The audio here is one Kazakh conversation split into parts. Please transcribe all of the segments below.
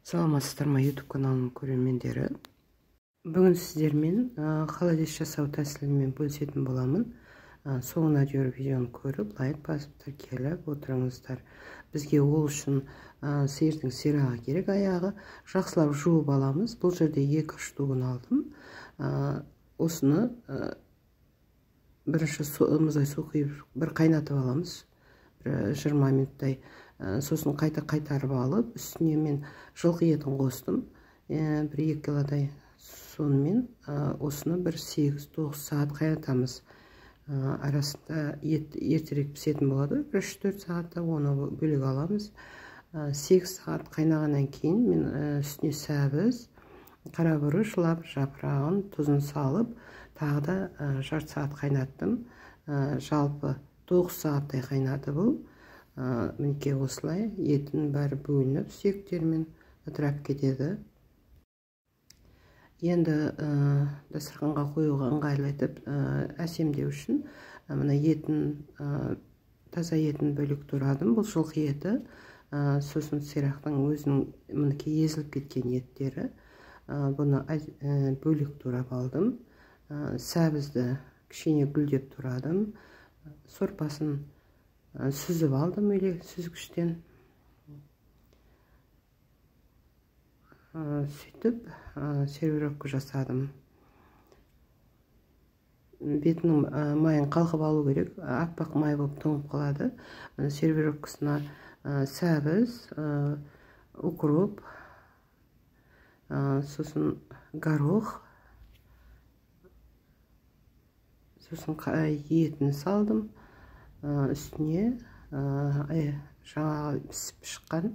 Саламатсыздар ма, YouTube каналының көрермендері. Бүгін сіздермен холодец жасау тәсілімен бөлісетін боламын. Соңына дейін видеоны көріп, лайк басып, тіркеліп отырыңыздар. Бізге ол үшін сиырдың сирағы керек, аяғы. Жақсылап жуып аламыз. Бұл жерде 2 штугын алдым. Осыны бірінші мұздай су құйып бір қайнатып аламыз. Бір 20 минуттай. Сосын қайта қайтарып алып, үстіне мен жылқы етін қостым. Бір 2 килодай. Сонымен осыны бір 8-9 сағат қайнатамыз. Арасында ет ертерек пісетін болады. Бір 3-4 сағатта оны бөлек аламыз. 8 сағат қайнағаннан кейін мен үстіне сәбіз, қара бұрыш, лап жапырағын, тұзын салып, тағы да жарты сағат қайнаттым. Жалпы 9 сағаттай қайнады бұл. Мінекей осылай етін бәрі бөлініп, сүйектермен ыдырап кетеді. Енді дастарханға қоюға ыңғайлы етіп, әсемдеу үшін мына етін, таза етін бөлек турадым. Бұл жылқы еті, сосын сирақтың өзінің мінекей езіліп кеткен еттері. Бұны бөлек турап алдым. Сәбізді кішкене гүлдеп турадым. Сорпасын сүзіп алдым еле сүзгіштен. Сөйтіп сервировка жасадым. Бетінің майын қалқып алу керек, аппақ май болып тоңып қалады. Сервировкасына сәбіз, укроп, сосын горох, сосын етін салдым. Үстіне жаңағы пісіп шыққан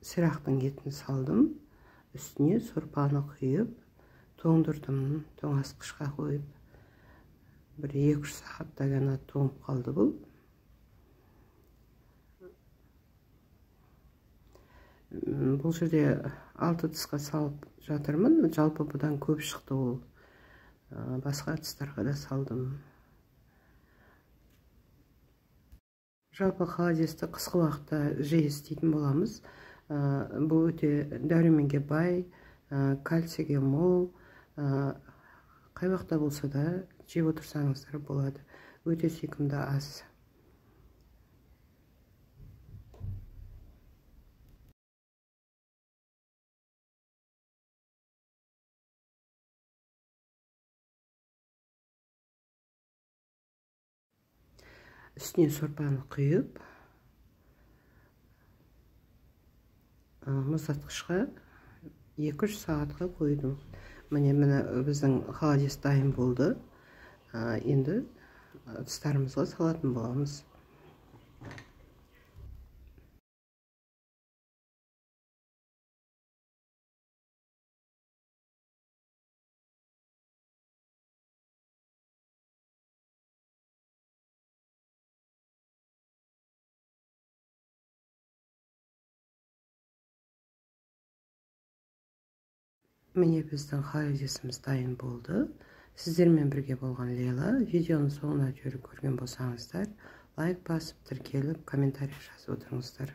сирақтың етін салдым. Үстіне сорпаны құйып, тоңдырдым, тоңазытқышқа қойып. Бір 2-3 сағатта ғана тоңып қалды бұл. Бұл жерде 6 ыдысқа салып жатырмын. Жалпы бұдан көп шықты ол. Басқа ыдыстарға да салдым. Жалпы холодецті қысқы уақытта жиі істейтін боламыз. Бұл өте дәруменге бай, кальцийге мол, қай уақытта болса да жеп отырсаңыздар болады. Өте сүйкімді ас. Үстіне сорпаны құйып, мұздатқышқа 2-3 сағатқа қойдым. Міне, міне біздің холодец дайын болды. Енді ыдыстарымызға салатын боламыз. Міне біздің холодеціміз дайын болды. Сіздермен бірге болған Лейла. Видеоның соңына дейін көрген болсаңыздар, лайк басып, тіркеліп, комментарий жазып отырыңыздар.